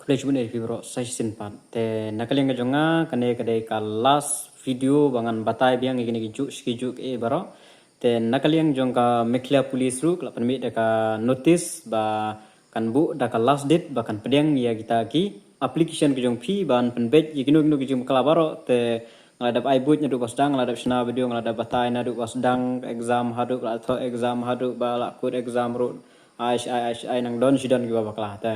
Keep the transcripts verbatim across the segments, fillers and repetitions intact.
Khublei shibun ïa phi baroh sa shisien pat. Te na ka liang ka jong nga, kane ka dei ka last video ba ngan batai biang ïa kine ki juh shi ki juh kiei baroh. Te na ka liang jong ka Meghalaya Police ruh ka la pynmih da ka notice ba kan buh da ka last date ba kan pdiang ïa kita ki application ki jong phi ban pynbeit ïa kino kino ki jingbakla baroh. Te nga la dep ai buit naduh ba sdang, nga la dep shna video, nga la dep batai naduh ba sdang exam haduh ba la thoh exam haduh ba la kut exam ruh. Ai shi ai, ai shi ai, nang don shi don kiba bakla. Te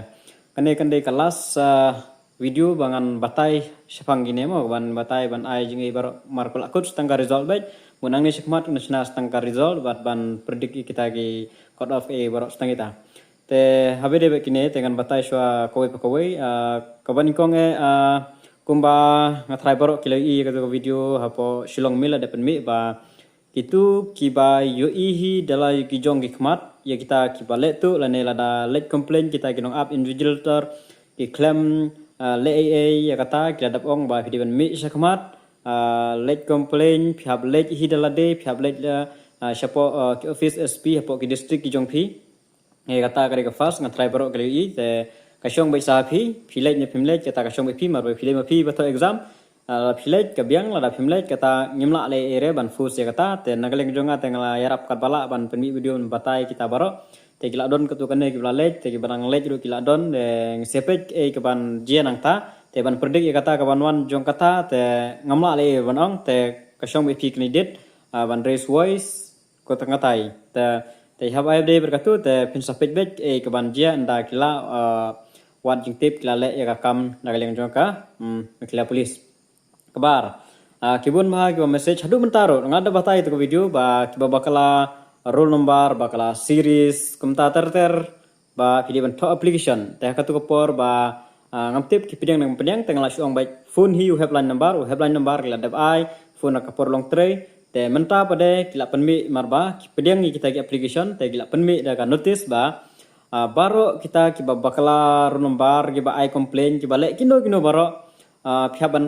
kane kan dei ka last, ah, video ba ngan batai shaphang kine mo, ban batai ban ai jingïarap baroh mar ba la kut tang ka result beit. Bad nangne shakhmat ngan shna tang ka result bad ban predict ïa kita ki cut off ïa baroh tang kita. Te haba dei beit kine te ngan batai shuwa kawei pa kawei, ah, kaba nyngkong eh, ah, kumba nga tharai baroh ki la ïohi ïa katu ka video hapoh Shillong Mail la dep pynmih ba kito kiba ïohi hi da la ki jong ki khmat ïa kita kiba leh tuh lane lada leit complain kita ki nongap invigilator ki khlem, ah, leh ei ei ïa kata ki la dep ong ba phi dei ban mih shakhmat, ah, leit complain, phi hap leit hi da lade, phi hap leit, ah, shapoh, ah, ki office S P hapoh ki district ki jong phi. Ïa kata ka dei ka first, nga tharai baroh ki la ïohi, te ka shong beit sa phi, phi leit ne phim leit, kata ka shong beit phi, mar ba phi leit ma phi ba thoh exam. Ah, phi leit ka biang, lada phim leit kata ngim lah leh ei ei re ban force ïa kata. Te na ka liang jong nga te nga la ïarap katba lah ban pynmih video ban batai kita baroh. Te ki la don katto katne kiba la leit, te kiba dang leit ruh ki la don, te ngin sa peit ei kaban jia nangta. Te ban predict ïa kata kaban wan jong kata, te ngam lah leh ei ei ban ong, te ka shong beit phi candidate, ah, ban raise voice, ko tang katai. Te, te haba ai dei bad katu, te phin sa peit beit ei kaban jia ynda ki la, ah, wad jingtip, ki la leh ïa ka kam na ka liang jong ka, hmm, Meghalaya Police. Kaba ar, ah, ki bun bha kiba message haduh mynta ruh, nga da batai ïa ka video ba kiba bakla roll number, bakla series, kumta ter ter, ba phi dei ban thoh application. Te ha katu ka por ba, ah, ngam tip ki pdiang ne ym pdiang, te nga la shu ong beit phone hi u helpline number, u helpline number ki la dep ai, phone ha ka por long trei. Te mynta pat de ki la pynmih mar ba ki pdiang ïa kita ki application, te ki la pynmih da ka notice ba, ah, baroh kita kiba bakla roll number, kiba ai complain, kiba leh kino kino baroh, ah, phi hap ban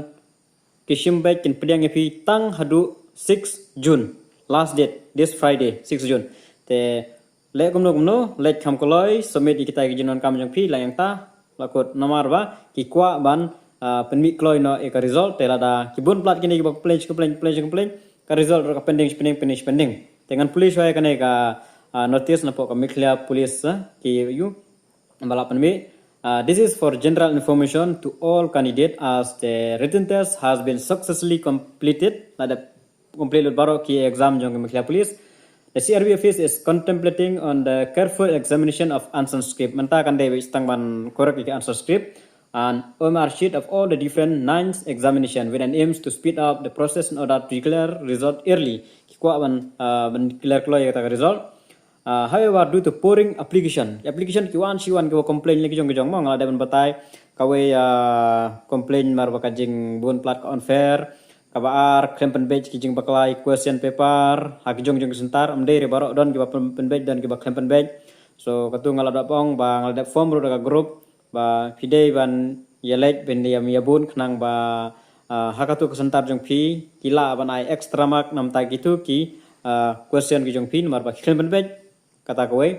ki shim beit kin pdiang ïa phi tang haduh six June. Last date, this Friday, six June. Te leh kumno kumno, leit kham kloi, submit ïa kita ki jingdonkam jong phi, la ïa kata, la kut namar ba ki kwah ban, ah, pynmih kloi noh ïa ka result, te lada ki bun palat kine kiba complain, complain, complain, complain, ka result ruh ka pending, pending, pending, pending. Te ngan pule shuwa ïa kane ka, ah, notice napoh ka Meghalaya Police, ah, ki ïoh ba la pynmih. Uh, this is for general information to all candidates as the written test has been successfully completed. La dep complete lut baroh ki exam jong ka Meghalaya Police. The C R P F is contemplating on the careful examination of answer script. Mynta kan dei beit tang ban correct ïa ki answer script and O M R sheet of all the different ninth examination with an aims to speed up the process in order to declare result early. Ki kwah ban, uh, ban declare kloi ïa kata ka result. Uh, however, due to pouring application, application ki wan shi wan kiba complain leh ki jong ki jong mo, nga la dep ban batai kawei, uh, complain mar ba ka jingbun palat ka unfair, kaba ar khlem pynbeit ki jingbakla ïa question paper ha ki jong ki jong ki center, ym dei re baroh, don kiba pyn-, pynbeit, don kiba khlem pynbeit. So katu nga la dep ong ba nga la dep form ruh da ka group ba phi dei ban ïaleit ban ïa, ïabun khnang ba, ah, ha katu ka center jong phi ki lah ban ai extra mark namar kito ki, ah, question ki jong phi namar ba ki khlem pynbeit, kata kawei.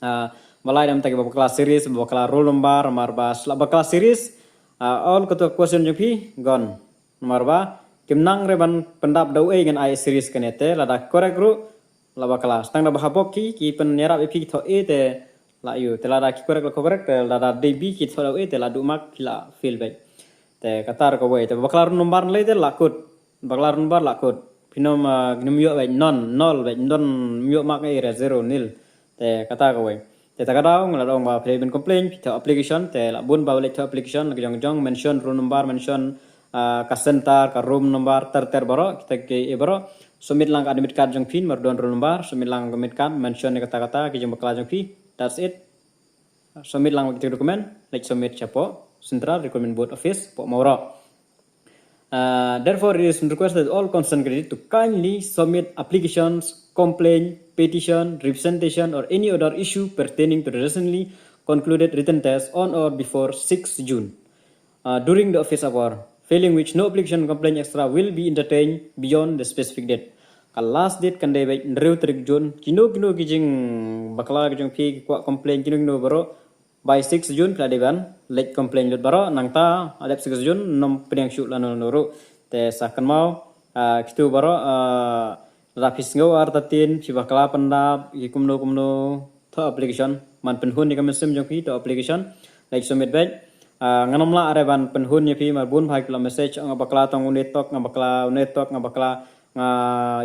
Ah, ba lai namar kiba bakla series, bakla roll number, namar ba shu la bakla series, ah, all katu ka question jong phi gone. Namar ba kim nang re ban pyndap da uei ngan ai series kane, te lada correct ruh la bakla. Tang da ba ha bok ki, ki pynïarap ïa phi ki thoh A te la ïoh. Te lada ki correct la correct, te lada dei B ki thoh da uei te la duh mark, ki la fail beit. Te kata ruh kawei. Te bakla roll number lei te la kut. Bakla roll number la kut. Phin ym, ah, phin ym ïoh beit, none, nol beit, ym don, ym ïoh mark ei ei re, zero, nil. Te kata kawei. Te ta ka daw nga la ong ba phi dei ban complain, phi thoh application, te la bun ba leit thoh application, la ki jong jong, mention roll number, mention, ah, ka center, ka room number, ter ter baroh, kita kiei baroh. Submit lang ka admit card jong phi, namar don roll number, submit lang ka admit card, mention ïa kata kata ki jingbakla jong phi. That's it. Submit lang kita ki document, leit submit shapoh Central Recruitment Board Office, poh Mawroh. Uh, therefore, it is requested all concerned candidates to kindly submit applications, complaint, petition, representation, or any other issue pertaining to the recently concluded written test on or before six June, uh, during the office hour, failing which no application, complaint, et cetera will be entertained beyond the specific date. Ka last date kan dei beit hynriew tarik June, kino kino ki jingbakla ki jong phi, ki kwah complaint, kino kino baroh, By six June phi la dei ban leit complain lut baroh, nangta hadep six June ym pdiang shuh lano lano ruh. Te sa kynmaw, ah, kito baroh, ah, lada phi sngew artatien, phi bakla pyndap ïa kumno kumno, thoh application. Man pynhun ïa ka mynsiem jong phi, thoh application, leit submit beit. Ah, ngan ym lah re ban pynhun ïa phi, mar bun bha ki la message, nga bakla tang une tok, nga bakla une tok, nga bakla, nga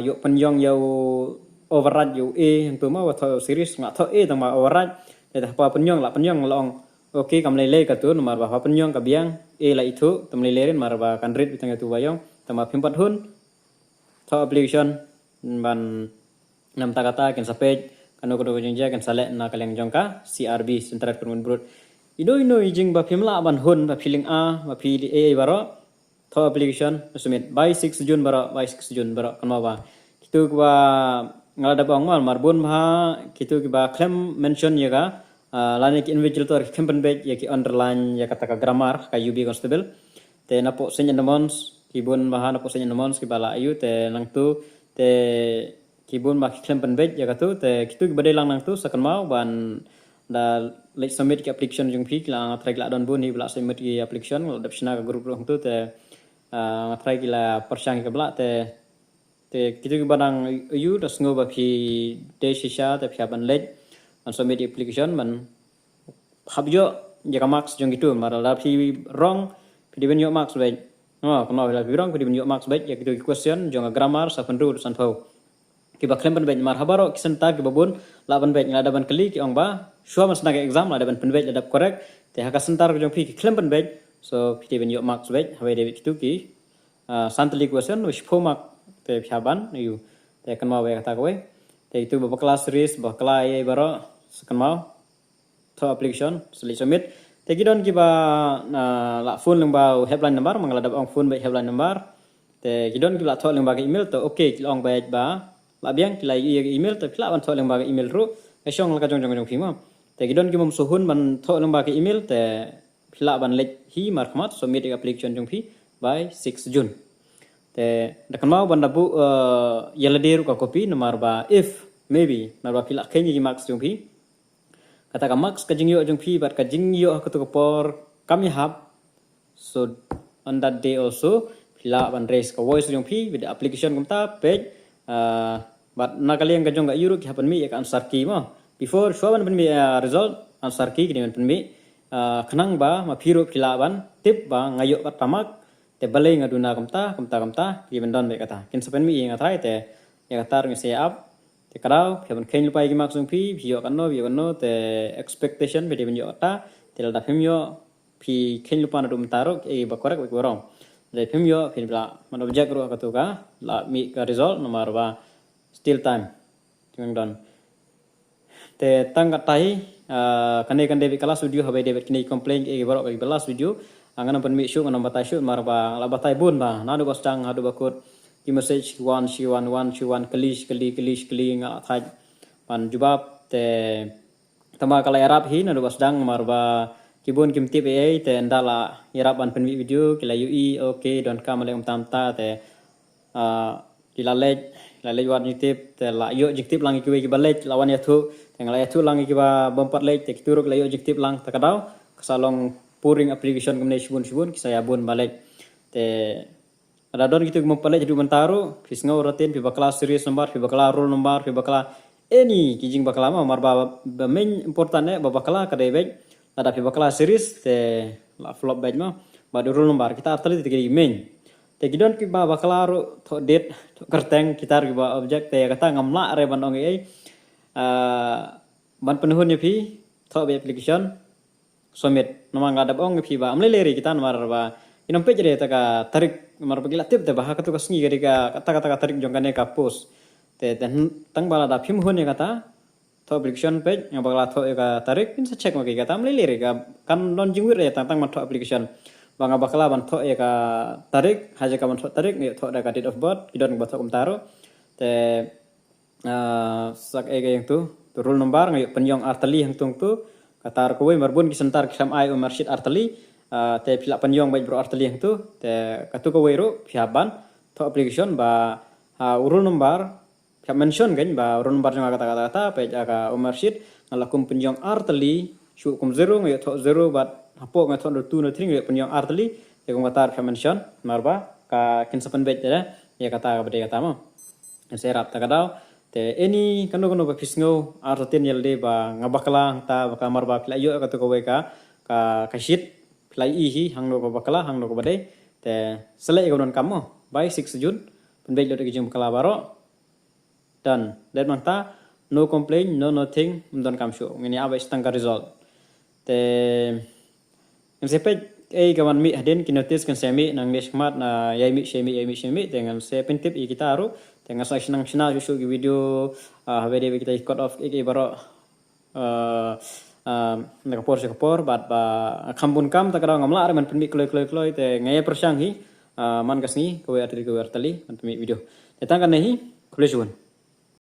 ïoh pynïong ïa u override ïa u A, hangto ma ba thoh series, nga thoh A tang ba override. Te haba pynïong, la pynïong, la ong, okay, kam lei lei kato, namar ba haba pynïong ka biang, A la ithuh, tam lei lei rin, namar ba kan rit beit tang ïa uto ba ïong, tang ba phim pat hun thoh application ban, namar kata kin sa peit kano kano ka jingjia, kin sa leh na ka liang jong ka C R B, Centre Recruitment Board. Ino ino i jing ba phim lah ban hun, ba phi lynga, ba phi dei ei ei baroh, thoh application submit by six June baroh, by six June baroh, kynmaw ba kito kiba, nga la dep ong ma, mar bun bha kito kiba khlem mention ïa ka, ah, lane ki invigilator ki khlem pynbeit ïa ki underline ïa kata ka grammar ka U B constable. Te napoh Saint Edmunds, ki bun bha napoh Saint Edmunds kiba la ïoh, te nangto, te ki bun ba ki khlem pynbeit ïa kato, te kito kiba dei lang nangto sa kynmaw ban da leit submit ki application jong phi, ki la, nga tharai ki la don bun hi ba la submit ki application, la dep shna ka group ruh hangto, te, ah, nga tharai ki la pyrshang ïa ka ba la, te, te kito kiba dang ïoh, da sngew ba phi dei shisha, te phi hap ban leit ban submit ki application, ban hap ïoh ïa ka marks jong kito, namar lada phi wrong, phi dei ban ïoh marks beit. Oh, kynmaw, lada phi wrong, phi dei ban ïoh marks beit ïa kito ki question jong ka grammar, sa pynriew, sanphew. Kiba khlem pynbeit, namar ha baroh ki centre kiba bun la pynbeit, nga la dep ban kylli, ki ong ba shuwa ban sdang ka exam la dep ban pynbeit, la dep correct. Te ha ka centre ka jong phi ki khlem pynbeit, so phi dei ban ïoh marks beit, haba ïadei bad kito ki, ah, san tylli ki question, u shiphew mark, te phi hap ban ïoh. Te kynmaw ba ïa kata kawei. Te kito ba bakla series, bakla ei ei baroh, sa kynmaw, thoh application, sa leit submit. Te ki don kiba, ah, la phone lyngba u helpline number, ma nga la dep ong phone beit helpline number. Te ki don kiba la thoh lyngba ka email, te okay, ki la ong beit ba la biang, ki la ïohi ïa ka email, te phi lah ban thoh lyngba ka email ruh, ka shong la ka jong jong jong phi ma. Te ki don kiba ym sngewhun ban thoh lyngba ka email, te phi lah ban leit hi markhmat, submit ïa ka application jong phi by six June. Te da kynmaw ban da buh, eh, ïa lade ruh ka copy, namar ba if, maybe, namar ba phi la kheiñ ïa ki marks jong phi, kata ka marks ka jingïoh jong phi bad ka jingïoh ha kato ka por kam ïahap. So on that day also phi lah ban raise ka voice jong phi with the application kumta, peit, ah, bad na ka liang ka jong ka ïuh ruh ki hap ban mih ïa ka answer key mo. Before, shuwa ban pynmih, ah, result, answer key ki dei ban pynmih, ah, khnang ba ma phi ruh phi lah ban tip ba nga ïoh kata mark, te balei nga duna kumta kumta kumta, ki dei ban don beit kata. Kin sa pynmih ïa nga trai, te ïa kata ruh ngi sa ïa ap. Te ka daw phi hap ban kheiñ lypa ïa ki marks jong phi, phi ïoh katno, phi ïoh katno, te expectation phi dei ban ïoh kata. Te lada phim ïoh, phi kheiñ lypa naduh mynta ruh, eh, ba correct ba wrong. Lada phim ïoh, phin lah ban object ruh ha kato ka la mih ka result, namar ba still time. Tang don. Te tang katta hi, ah, kane kan dei beit ka last video, haba ïadei bad kine ki complain, eh, baroh, ka dei beit last video. Ah, ngan ym pynmih shuh, ngan ym batai shuh, namar ba la batai bun bha, naduh ba sdang haduh ba kut, ki message ki wan shi wan, wan shi wan, kylli shi kylli, kylli shi kylli, nga la thait ban jubab. Te tang ba ka la ïarap hi naduh ba sdang, namar ba ki bun kim tip ei ei, te ynda la ïarap ban pynmih video, ki la ïohi, okay, donkam leh kumta kumta, te, ah, ki la leit, la leit wad jingtip, te la ïoh jingtip lang ïa kiwei kiba leit, la wan ïathuh, te nga la ïathuh lang ïa kiba bym pat leit, te kito ruh ki la ïoh jingtip lang, te ka daw ka sa long pouring application kumne shibun shibun, ki sa ïa bun ba leit. Te lada don kito ki bym pat leit haduh mynta ruh, phi sngew rutin, phi bakla series number, phi bakla roll number, phi bakla any ki jingbakla ma, namar ba, ba main important eh ba bakla ka dei beit. Lada phi bakla series te la flop beit ma. Bad roll number, kita artylli te ki dei main. Te ki don kiba bakla ruh thoh date, thoh kyrteng, kita ruh kiba object, te kata ngam lah re ban ong ei ei. Ah, ban pynhun ïa phi, thoh beit application, submit. Namar nga la dep ong ïa phi ba ym lei lei re kita, namar ba ngin ym peit re ta ka tarik, namar ba ki la tip te ba ha kato ka sngi ka dei ka, kata, kata ka tarik jong kane ka post. Te, te tang ba lada phim hun ïa kata, thoh application, peit, nga bakla thoh ïa ka tarik, phin sa check ma ki, kata ym lei lei re, ka kan don jingwit re tang tang ban thoh application. Ba nga bakla ban thoh ïa ka tarik, ha jaka ban thoh tarik, nga ïoh thoh da ka date of birth, ki don ba thoh kumta ruh. Te ah, sa kaei kaei hangto, to roll number, nga ïoh pynïong artylli hangto hangto. Kata ruh kawei, mar bun ki centre ki khlem ai u marksheet artylli, ah, te phi lah pynïong beit baroh artylli hangto. Te kato kawei ruh phi hap ban thoh application ba, ah, u roll number, phi hap mention kein ba u roll number jong nga kata kata kata, peit ha ka u marksheet nga la kum pynïong artylli, shuh kum zero, nga ïoh thoh zero, bad hapoh nga thoh number two, number three, nga ïoh pynïong ar tylli, te kum kata ruh phi mention, namar ba ka kin sa pynbeit te da ïa kata kaba dei kata mo. Ngin sa ïarap ta ka daw. Te any kano kano ba phi sngew artatien ïa lade ba nga bakla hangta, ba ka namar ba phi la ïoh kata kawei ka, ka, ka sheet, phi la ïohi hangno ka bakla, hangno kaba dei. Te sa leh ïa ka donkam mo. By six June, pynbeit lut ïa ki jingbakla baroh. Done. Dep nangta, no complain, no nothing, ym donkam shuh. Ngin ïa ap beit tang ka result. Te ngin sa peit ei ka wan mih hadien, ki notice kan sa mih nangne shakhmat, na ïai mih, shai mih, ïai mih, shai mih, te ngin sa pyntip ïa kita ruh. Te ngin sa shna, shna shuh shuh ki video, ah, haba dei ba kita ki cut off ei ei baroh, ah, ah, na ka por sha ka por, bad ba kham bun kam, ta ka daw ngam lah re ban pynmih kloi kloi kloi, te nga ïa pyrshang hi, ah, man ka sngi kawei ar tylli, kawei ar tylli ban pynmih video. Te tang kane hi, khublei shibun.